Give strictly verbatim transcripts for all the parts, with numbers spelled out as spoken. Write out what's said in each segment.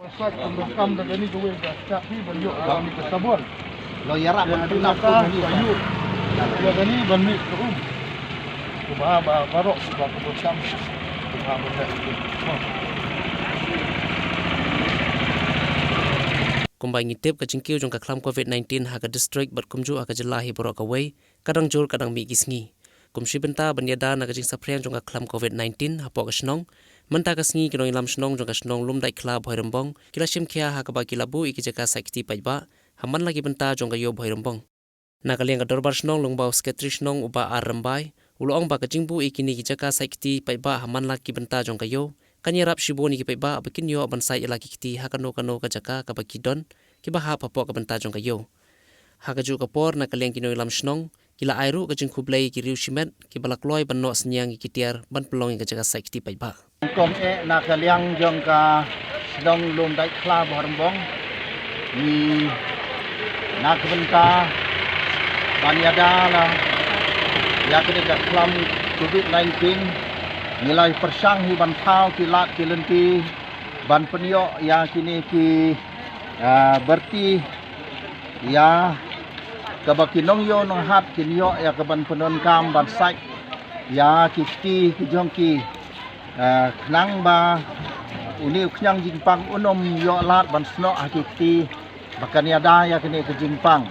Sait kam kam da kani kawei ka sait hi ban ïoh ka ni ka sabon. Lo ïarap ban pynlap ka ïoh. Ïa kani ban mih ka um. Kumba ba baroh kumba ka bot kam. Kumba ba ka. Kumba ngi tip, ka jingkiew jong ka khlam covid nineteen ha ka district bad kumjuh ha ka jylla hi baroh kawei ka dang jur ka dang mih ki sngi. Kum shi bynta ban ïada na ka jingsaphriang jong ka khlam covid nineteen hapoh ka shnong, mynta ka sngi ki nongïalam shnong jong ka shnong Lumdaitkhla Bhoirymbong ki la shim khia ha kaba ki la buh ïa ki jaka sait kti paidbah ha man la ki bynta jong ka ïew Bhoirymbong. Na ka liang ka dorbar shnong lyngba u Secretary shnong u Bah R Rymbai u la ong ba ka jingbuh ïa kine ki jaka sait kti paidbah ha man la ki bynta jong ka ïew kan ïarap shibun ïa ki paidbah ba kin ïoh ban sait ïa la ki kti ha kano kano ka jaka kaba ki don kiba hap hapoh ka bynta jong ka ïew. Ha kajuh ka por, na ka liang ki nongïalam shnong ki la ai ruh ka jingkhublei ïa ki riew shimet kiba la kloi ban noh synñiang ïa ki tiar ban pynlong ïa ka jaka sait kti paidbah. Kong eh na ka liang jong ka shnong Lumdaitkhla Bhoirymbong, ngi na ka bynta ban ïada la ïa kane ka khlam covid nineteen, ngi la pyrshang hi ban thaw ki lad ki lynti ban pynïoh ïa kine ki, ah, byrti ïa kaba ki nongïew nonghat kin ïoh ïa kaban pyndonkam ban sait ïa ki kti ki jong ki, ah, khnang ba une u khñiang jingpang un ym ïoh lad ban snoh ha ki kti ba kan ïada ïa kane ka jingpang.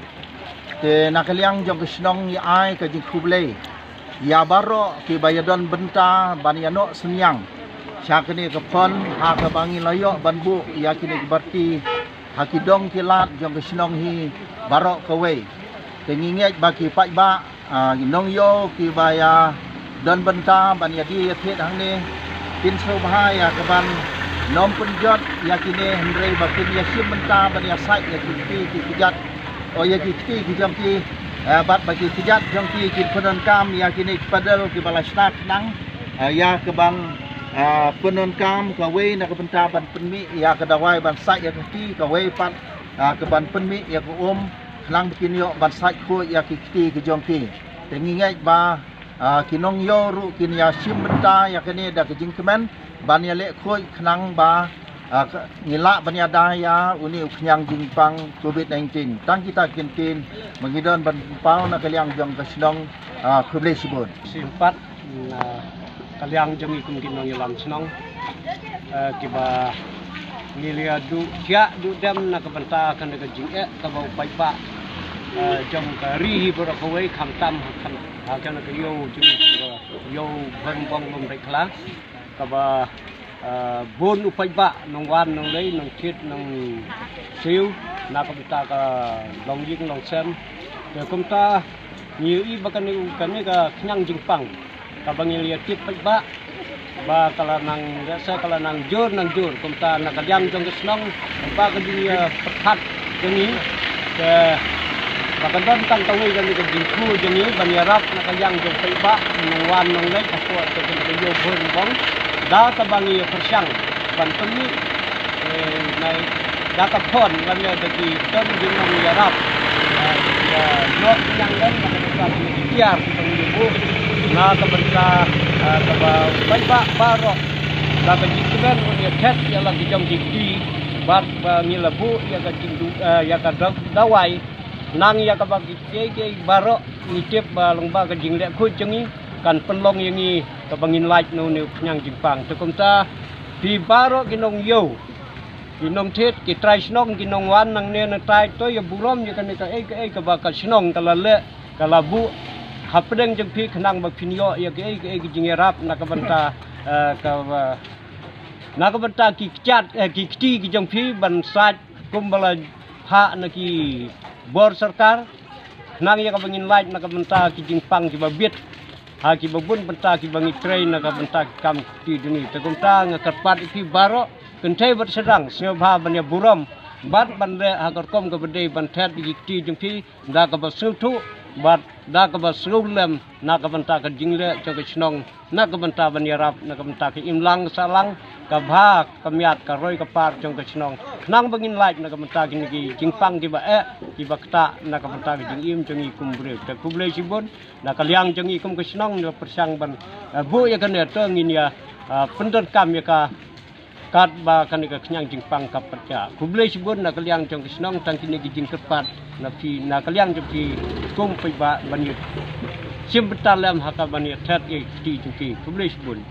Te na ka liang jong ka shnong ngi ai ka jingkhublei ïa baroh kiba ïa don bynta ban ïa noh synñiang sha kane ka phon ha kaba ngi la ïoh ban buh ïa kine ki byrti ha ki dong ki lad jong ka shnong hi baroh kawei. Te ngi ngeit ba ki paidbah, ah, ki nongïew kiba ïa don bynta ban ïa die ïa thied hangne kin sngewbha ïa kaban nym pynjot ïa kine hynrei ba kin ïa shim bynta ban ïa sait ïa ki kti ki kjat. O ïa ki kti ki jong ki, eh, bad ba ki kjat jong ki kin pyndonkam ïa kine ki padel kiba la shna khnang, eh, ïa kaban, eh, pyndonkam kawei na ka bynta ban pynmih ïa ka dawai ban sait ïa ka kti, kawei pat, eh, kaban pynmih ïa ka um khnang ba kin ïoh ban sait khuid ïa ki kti ki jong ki. Te ngi ngeit ba, ah, ki nongïew ruh kin ïa shim bynta ïa kane da ka jingkmen ban ïa leh khuid khnang ba, ah, ka, ngi lah ban ïada ïa une u khñiang jingpang covid nineteen. Tang kita ki ktien ba ngi don ban pynpaw na ka liang jong ka shnong, ah, khublei shibun. Shisien pat na ka liang jong ngi kum ki nongïalam shnong, eh, kiba ngi la ïa duh thiah duh dem na ka bynta kane ka jingeh kaba u paidbah, eh, jong ka ri hi baroh kawei khamtam ha kane ka ïew jong ngi, ïew Bhoirymbong Lumdaitkhla kaba, eh, bun u paidbah nongwan nongleit nongthied nongsiew na ka bynta ka longïing longsem. Te kumta ngi ïohi ba kane, kane ka khñiang jingpang kaba ngi la ïa tip paidbah ba ka la nang, lehse ka la nang jur nang jur. Kumta na ka liang jong ka shnong ba ka jingïapyrkhat jong ngi, te ba ka don tang kawei kane ka jingkyrkhu jong ngi ban ïarap na ka liang jong paidbah nongwan nongleit hapoh ka jong ka ïew Bhoirymbong da kaba ngi ïa pyrshang ban pynmih, eh, na da ka phon lane da ki don ki nongïarap, eh, ïa noh khñiang don na ka bynta ki tiar ki nongïabuh na ka bynta, eh, kaba paidbah baroh da ka jingkmen ban ïa thet ïa la ki jong ki kti bad ba ngi la buh ïa ka jingdu, eh, ïa ka da-, dawai nang ïa kaba ki kiei kiei baroh ngi tip ba lyngba ka jingleh khuid jong ngi kan pynlong ïa ngi kaba ngin lait na une u khñiang jingpang. Te kumta phi baroh ki nongïew, ki nongthied, ki trai shnong, ki nongwan nangne nangtai, to ïa burom ïa kane kaei kaei kaba ka shnong ka la leh, ka la buh hapdeng jong phi khnang ba phin ïoh ïa kaei kaei ka jingïarap na ka bynta, eh, kaba, na ka bynta ki kjat, eh, ki kti ki jong phi ban sait kumba la phah na ki bor sorkar. Khnang ïa kaba ngin lait na ka bynta ki jingpang kiba bit ha kiba bun bynta kiba ngi trei na ka bynta ki kam kti jong ngi. Te kumta nga kyrpad ïa phi baroh kynthei bad sdang, sngewbha ban ïa burom bad ban leh ha ka rukom kaba dei ban thet ïa ki kti jong phi da kaba sngewthuh bad da kaba sngewlem na ka bynta ka jingleh jong ka shnong, na ka bynta ban ïarap na ka bynta ka imlang sahlang, ka bha ka miat, ka roi ka par jong ka shnong, khnang ba ngin lait na ka bynta kine ki jingpang kiba eh kiba ktah na ka bynta ka jingim jong ngi kum briew. Te khublei shibun. Na ka liang jong ngi kum ka shnong ngi la pyrshang ban, eh, buh ïa kane, to ngin ïa, eh, pyndonkam ïa ka Katba kane ka khñiang jingpang ka pyrshah. Khublei shibun na ka liang jong ki shnong tang kine ki jingkyrpad na phi, na ka liang jong phi kum paidbah ban ïa shim bynta lem ha ka ban ïa thet ïa ki kti jong ki. Khublei shibun.